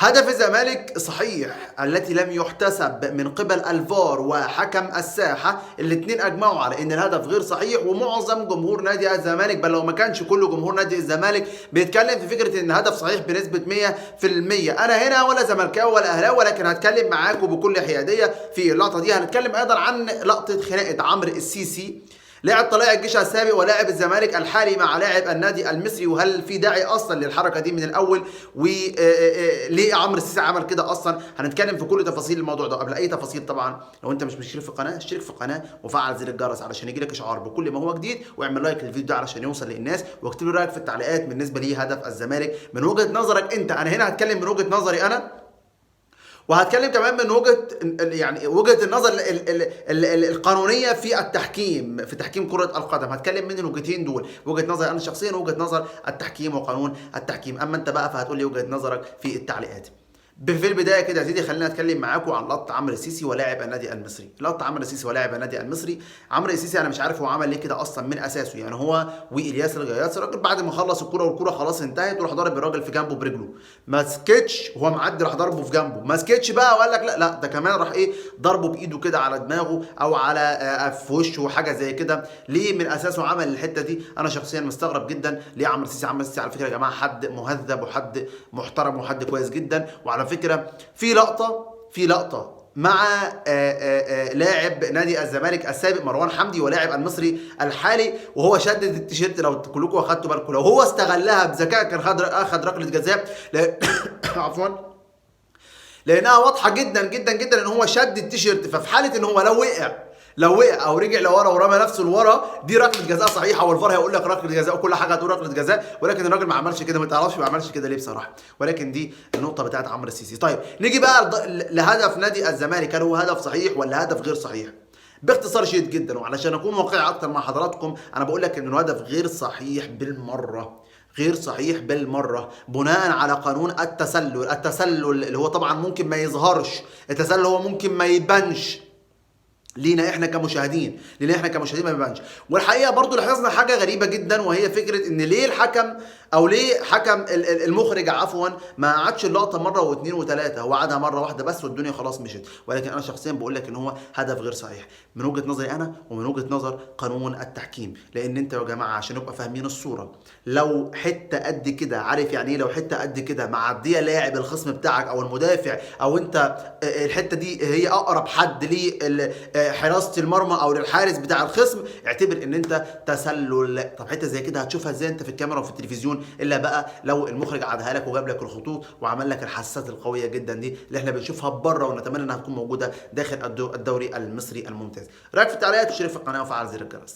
هدف الزمالك صحيح التي لم يحتسب من قبل الفار وحكم الساحة، الاثنين اجمعوا على ان الهدف غير صحيح، ومعظم جمهور نادي الزمالك بل لو ما كانش كل جمهور نادي الزمالك بيتكلم في فكرة ان الهدف صحيح بنسبة 100%. انا هنا ولا زملكاوي ولا اهلاوي، ولكن هتكلم معاكم بكل حيادية في اللقطة دي. هنتكلم ايضا عن لقطة خناقة عمرو السيسي لاعب طلائع الجيش السابق ولاعب الزمالك الحالي مع لاعب النادي المصري، وهل في داعي اصلا للحركة دي من الاول؟ وليه عمرو السيسي عمل كده اصلا؟ هنتكلم في كل تفاصيل الموضوع ده. قبل اي تفاصيل طبعا لو انت مش مشترك في القناة اشترك في القناة وفعل زر الجرس علشان يجيلك اشعار بكل ما هو جديد، واعمل like للفيديو ده علشان يوصل للناس، واكتب لي رايك في التعليقات بالنسبة لهدف الزمالك من وجهه نظرك انت. انا هنا هتكلم من وجهه نظري انا، وهتكلم كمان من وجهه يعني وجهه النظر ال ال ال ال القانونية في التحكيم، في تحكيم كره القدم. هتكلم من الوجهتين دول، وجهه نظري انا شخصيا ووجهه نظر التحكيم وقانون التحكيم. اما انت بقى فهتقول لي وجهه نظرك في التعليقات. في البداية كده يا سيدي خلينا اتكلم معاكم عن لقطة عمرو السيسي ولاعب النادي المصري. لقطة عمرو السيسي ولاعب النادي المصري، عمرو السيسي انا مش عارف هو عمل ليه كده اصلا من اساسه. يعني هو والياس الجياس الراجل بعد ما خلص الكورة والكوره خلاص انتهت وراح ضارب الراجل في جنبه برجله، ما سكتش وهو معدي راح ضربه في جنبه، ما سكتش بقى وقال لك لا لا ده كمان راح ايه ضربه بايده كده على دماغه او على في وشه وحاجه زي كده. ليه من اساسه عمل الحتة دي؟ انا شخصيا مستغرب جدا ليه عمرو السيسي. عمرو السيسي على فكرة يا جماعة حد مهذب وحد محترم وحد كويس جدا. وعلى فكرة في لقطة مع لاعب نادي الزمالك السابق مروان حمدي ولاعب المصري الحالي، وهو شدد التيشيرت. لو كلكم اخدتوا بالكم لو هو استغلها بذكاء كان اخد ركلة جزاء عفوا، لانها واضحة جدا جدا جدا ان هو شد التيشيرت. ففي حاله ان هو لو وقع او رجع لورا ورمى نفسه لورا دي ركلة جزاء صحيحه، والفار هيقول لك ركلة جزاء وكل حاجة هتقول ركلة جزاء، ولكن الراجل ما عملش كده. ما تعرفش ما عملش كده ليه بصراحة، ولكن دي النقطة بتاعت عمرو السيسي. طيب نيجي بقى لهدف نادي الزمالك، هل هو هدف صحيح ولا هدف غير صحيح؟ باختصار شديد جدا وعلشان اكون واقعي اكتر مع حضراتكم، انا بقول لك ان الهدف غير صحيح بالمرة، غير صحيح بالمرة بناء على قانون التسلل. التسلل اللي هو طبعا ممكن ما يظهرش، التسلل هو ممكن ما يبانش لينا احنا كمشاهدين، لينا احنا كمشاهدين ما بيبانش. والحقيقة برضو لاحظنا حاجة غريبة جدا، وهي فكرة ان ليه الحكم او ليه حكم المخرج عفوا ما قعدش اللقطة مرة واثنين وثلاثة، هو قعدها مرة واحدة بس والدنيا خلاص مشت. ولكن انا شخصيا بقول لك ان هو هدف غير صحيح من وجهه نظري انا ومن وجهه نظر قانون التحكيم. لان انت يا جماعة عشان نبقى فاهمين الصورة، لو حتة قد كده، عارف يعني ايه لو حتة قد كده معدية لاعب الخصم بتاعك او المدافع، او انت الحتة دي هي اقرب حد ليه حراسة المرمى او للحارس بتاع الخصم، اعتبر ان انت تسلل. طب حتة زي كده هتشوفها ازاي انت في الكاميرا وفي التلفزيون؟ الا بقى لو المخرج عادها لك وجاب لك الخطوط وعمل لك الحساسات القوية جدا دي اللي احنا بنشوفها بره، ونتمنى انها تكون موجودة داخل الدوري المصري الممتاز. رايك في التعليقات، واشترك في القناة وفعل زر الجرس.